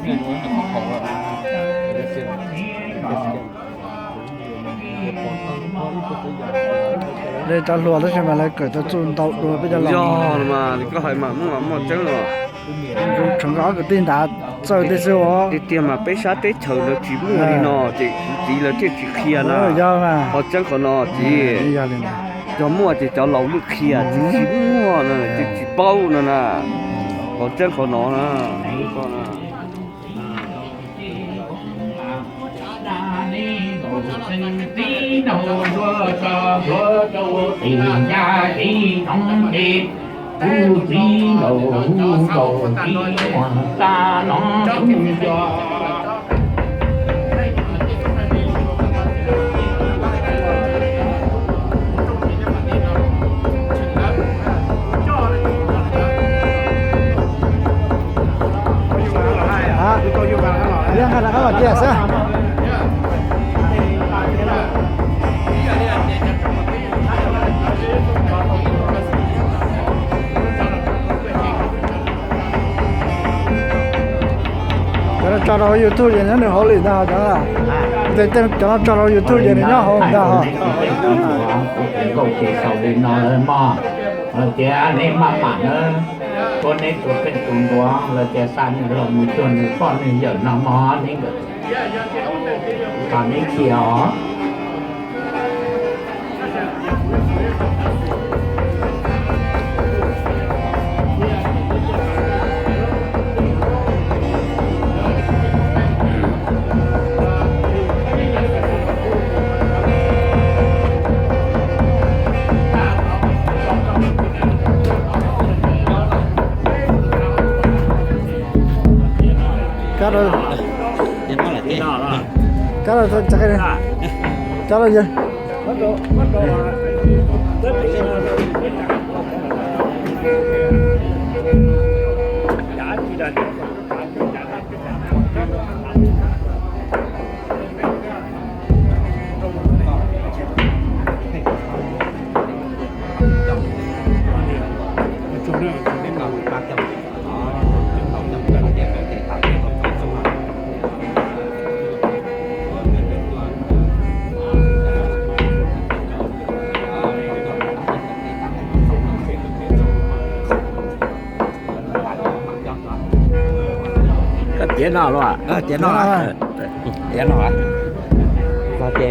Dej tsob hluas tab sis mas lawv kawm tau txuj ntau dua peb cov laus. Yog mas koj hais mas muaj muaj tseeb os. Tseem nkawd ob kwv tij nrad txawj tej xwb os. Tiag tiag mas peb sab teb chaws lawv tsis muaj li no ces kuv txiv lawv thiaj tsis qhia na. Qhov tseeb qhov no txiv, yog muaj ces cov laus lwj qhia, tsis muaj no ces tsis paub no na. Qhov tseeb qhov no na. Rov qab los cia xwb. Cov no tso rau hauv YouTube ces nyob nws hauv li ntag cov. Cov no tso rau YouTube ces nws nyob hauv ntag. Nkauj ces xaus li no lawm mog. Tias nej maj mam na, kuv neb tus qeej tus ntuav lawv tias xa nws los mus cuag nws poj nws yawm no mog, neb nkawd, neb cia os. Kab rau, kab rau, kab rau yawg. Koj tiav no los? Tiav no. Tiav no. Los ces